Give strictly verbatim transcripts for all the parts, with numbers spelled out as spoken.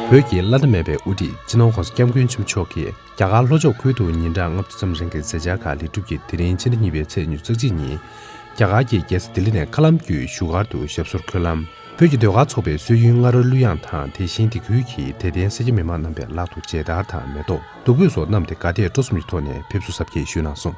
བོད་ཀྱི་བླ་ན་མེད་པའི་དབུ་ཁྲིད་སྤྱི་ནོར་༸གོང་ས་༸སྐྱབས་མགོན་ཆེན་པོ་མཆོག་གིས་རྒྱ་གར་ལྷོ་ཕྱོགས་ཁུལ་དུ་ཉིན་གྲངས་ལྔ་བཅུ་ཙམ་རིང་གི་མཛད་འཆར་ཁག་ལེགས་གྲུབ་ཀྱིས། དེ་རིང་ཕྱི་ཟླ་གཉིས་པའི་ཚེས་ཉི་ཤུ་རྩ་གཅིག་ཉིན་རྒྱ་གར་གྱི་རྒྱལ་ས་ལྡི་ལི་ནས་མཁའ་ལམ་བརྒྱུད་བཞུགས་སྒར་དུ་ཞབས་སོར་འཁོད་ལམ། བོད་ཀྱི་ཟློས་གར་ཚོགས་པའི་སྲོལ་ཡུལ་རྔ་རོལ་གླུ་དབྱངས་དང་། དེ་བཞིན་དེ་ཁུལ་གྱི་དད་ལྡན་སེར་སྐྱ་མི་མང་རྣམ་པས་ལག་ཏུ་མཇལ་དར་དང་མེ་ཏོག་བདུག་སྤོས་སོགས་བསྣམས་ཏེ་དགའ་དད་སྤྲོ་གསུམ་གྱི་ཐོག་ནས་ཕེབས་བསུ་གཟབ་རྒྱས་ཞུས་གནང་སོང་།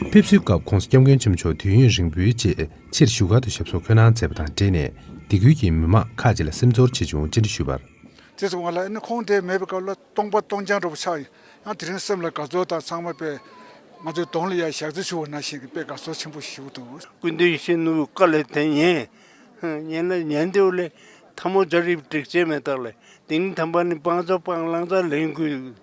ཕེབས་བསུའི་སྐབས་༸གོང་ས་༸སྐྱབས་མགོན་ཆེན་པོ་མཆོག་དུས་ཡུན་རིང་པོའི་རྗེས་ཕྱིར་བཞུགས་སྒར་དུ་ཞབས་སོར་འཁོད་གནང་མཛད་པ་དང་འབྲེལ་ནས། དེ་ཁུལ་གྱི་མི་མང་ཁག་ཅིག་ལ་སེམས་ཚོར་ཆེ་ཆུང་བཅར་འདྲི་ཞུས་པར། དེ་ཙམ་ང་ལ་ཨ་ནི་ཁོང་དེ་མེད་པའི་སྐབས་ལ་སྟོང་པ་སྟོང་རྐྱང་འདྲ་པོ་ཆགས་ཡོད། ཡང་དེ་རིང་སེམས་ལ་དགའ་ཚོར་དང་། ཚང་མ་དཔེ་ང་ཚོའི་གདོང་ལ་ཡ་ཞག་རྩི་བྱུང་བ་ནང་བཞིན་གྱི་དཔེ་དགའ་ཚོར་ཆེན་པོ་ཞིག་འདུག་སྐུ་མདུན་ཞལ་ནུབ་བཀའ་ལས་དེ་ཉན། ཉན་ལ་ཉན་དེའུ་ལས་ཐ་མོ་ཇ་རིབ་སྒྲིག་བྱས་མེད་དག་ལས། དེ་ནི་དམ་པ་ནི་སྤང་ཚོགས་སྤང་བླང་ཚོགས་ལེན་དགོས།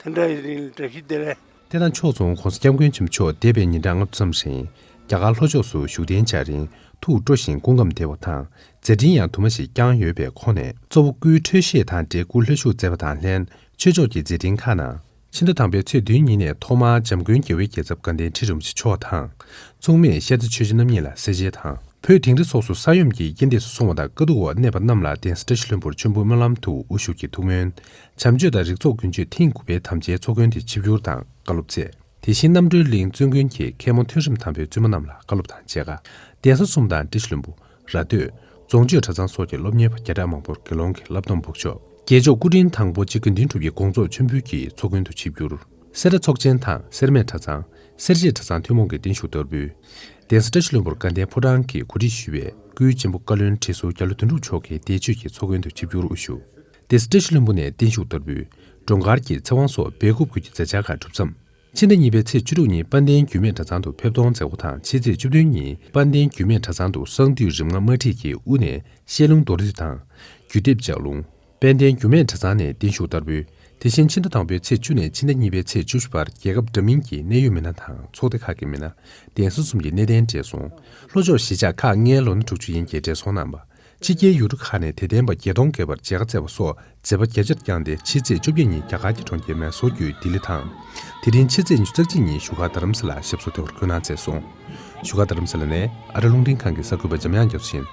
དེ་འདྲ་ཡིན་བཀྲ་ཤིས་བདེ་ལེགས། དེ་དང་ཕྱོགས་མཚུངས་༸གོང་ས་༸སྐྱབས་མགོན་ཆེན་པོ་མཆོག་འདས་པའི་ཉིན་གྲངས་ལྔ་བཅུ་ཙམ་རིང་རྒྱ་གར་ལྷོ་ཕྱོགས་སུ་བཞུགས་གདན་འཇགས་རིང་ཐུགས་སྤྲོ་ཞིང་སྐུ་ཁམས་བདེ་བ་དང་། མཛད་འཕྲིན་ཡང་དུ་མ་ཞིག་བསྐྱངས་ཡོད་པའི་ཁོངས་ནས། གཙོ་བོ་སྐུའི་འཕྲོད་བཞེས་དང་འབྲེལ་སྐུ་ལྷོད་བཞུགས་མཛད་པ་དང་ལྷན། ཆོས་ཕྱོགས་ཀྱི་མཛད་འཕྲིན་ཁག་ནང་། ཕྱི་ཟླ་དང་པོའི་ཚེས་བདུན་ཉིན་ནས་ཐོག་མར་འཇམ་མགོན་རྒྱལ་བའི་རྒྱལ་ཚབ་དགའ་ལྡན་ཁྲི་རིན་པོ་ཆེ་མཆོག་དང་། མཚུངས་མེད་ཤེར་རྟ་ཆོས་རྗེ་རྣམ་གཉིས་ལ་གསལ་བྱེད་དང་། བོད་དིང་རི་སོགས་སུ་ས་ཡོམ་གྱི་རྐྱེན་འདས་སུ་སོང་བ་དང་དཀའ་སྡུག་འོག་གནས་པ་རྣམས་ལ་གདན་ས་བཀྲ་ཤིས་ལྷུན་པོར་མཆོད་འབུལ་སྨོན་ལམ་དུ་དབུ་བཞུགས་ཀྱི་ཐུགས་སྨོན། བྱམས་ཆོས་དང་རིག་ཚོགས་ཀུན་སྤྱོད་ཐེངས་དགུ་པའི་དམ་བཅའི་ཚོགས་མགོན་དུ་ཆིབས་བསྒྱུར་དང་བཀའ་སློབ་སྩལ། དེ་བཞིན་རྣམ་གྲོལ་གླིང་བཙུན་དགོན་གྱི་མཁན་མོ་མཐོན་སྲིང་དམ་པའི་བཙུན་མ་རྣམས་ལ་བཀའ་སློབ་དང་མཇལ་ཁ། གདན་ས་གསུམ་དང་བཀྲ་ཤིས་ལྷུན་པོ། ར་སྟོད། རྫོང་ཆོས་གྲྭ་ཚང་སོགས་ཀྱི་སློབ་གཉེར་བ་བརྒྱ་ཕྲག་མང་པོར་དགེ་སློང་གི་བསླབ་སྡོམ་འབོགས་ཆོག་རྒྱལ་མཆོག་སྐུ་ཕྲེང་དང་པོ་གཅིག་དགེ་འདུན་གྲུབ་ཀྱི་དགོངས་རྫོགས་མཆོད་འབུལ་གྱི་ཚོགས་མགོན་དུ་ཆིབས་བསྒྱུར། སེ་ར་ཚོགས་ཆེན་དང་སེར་སྨད་གྲྭ་ཚང་། སེར་བྱེས་གྲྭ་ཚང་ཐུན་མོང་གི་བརྟན་བཞུགས་བསྟར་འབུལ། གདན་ས་བཀྲ་ཤིས་ལྷུན་པོར་དགའ་ལྡན་ཕོ་བྲང་གིས་གོ་སྒྲིག་ཞུས་པའི་སྐུའི་གཅེན་པོ་བཀའ་བློན་ཁྲི་ཟུར་རྒྱ་ལོ་དོན་གྲུབ་མཆོག་གིས་བདེ་མཆོད་ཀྱི་ཚོགས་མགོན་དུ་ཆིབས་བསྒྱུར་དབུ་བཞུགས། གདན་ས་བཀྲ་ཤིས་ལྷུན་པོ་ནས་བརྟན་བཞུགས་བསྟར་འབུལ། སྒྲོལ་དཀར་གྱི་ཚེ་དབང་སོགས་སྦེལ་ཀོབ་ཁུལ་གྱི་མཛད་འཆར་ཁག་གྲུབ་མཚམས། ཕྱི་ཟླ་གཉིས་པའི་ཚེས་བཅུ་དྲུག་ཉིན་དཔལ་ལྡན་རྒྱུད་སྨད་གྲྭ་ཚང་དུ་ཕེབས་གཏོང་མཛད་སྒོ་དང་། ཕྱི་ཚེས་བཅུ་བདུན་ཉིན་དཔལ་ལྡན་རྒྱུད་སྨད་གྲྭ་ཚང་དུ་གསང་འདུས་རིམ་ལྔ་དམར་ཁྲིད་ཀྱི་དབུ་ནས་བཤད་ལུང་མདོར་བསྡུས་དང་། རྒྱུད་སྡེབ་ལྗགས་ལུང་། དཔལ་ལྡན་རྒྱུད་སྨད་གྲྭ་ཚང་ནས་བརྟན་བཞུགས་བསྟར་འབུལ། དེ་བཞིན་ཕྱི་ཟླ་དང་པོའི་ཚེས་བཅུ་ནས་ཕྱི་ཟླ་གཉིས་པའི་ཚེས་བཅུ་བཞི་བར་རྒྱལ་ཁབ་འདྲ་མིན་གྱི་གནད་ཡོད་མི་སྣ་དང་ཚོགས་སྡེ་ཁག་གི་མི་སྣ། གདན་ས་གསུམ་གྱི་གནས་བརྟན་བགྲེས་སོང་། ལྷོ་ཕྱོགས་གཞིས་ཆགས་ཁག་ལྔའི་ལོ་ན་དྲུག་ཅུ་ཡན་གྱི་བགྲེས་སོང་རྣམ་པ། ཕྱི་རྒྱལ་ཡུལ་གྲུ་ཁག་ནས་དད་ལྡན་པ་བརྒྱད་སྟོང་བརྒལ་བར་མཇལ་ཁ་བསྩལ་བ་སོགས་མཛད་པ་རྒྱ་ཆེར་བསྐྱངས་ཏེ། ཕྱི་ཚེས་བཅོ་བརྒྱད་ཉིན་རྒྱ་གར་གྱི་གྲོང་ཁྱེར་མེ་སོར་བརྒྱུད་ལྡི་ལི་དང་། དེ་རིང་ཕྱི་ཚེས་ཉི་ཤུ་རྩ་གཅིག་ཉིན་བཞུགས་སྒར་རྡ་རམ་ས་ལར་ཞབས་སོར་བདེ་བར་འཁོད་གནང་མཛད་སོང་། བཞུགས་སྒར་རྡ་རམ་ས་ལ་ནས་ཨ་རི་རླུང་འཕྲིན་ཁང་གི་གསར་འགོད་པ་འཇམ་དབྱངས་རྒྱ་མཚོ་ཡིན།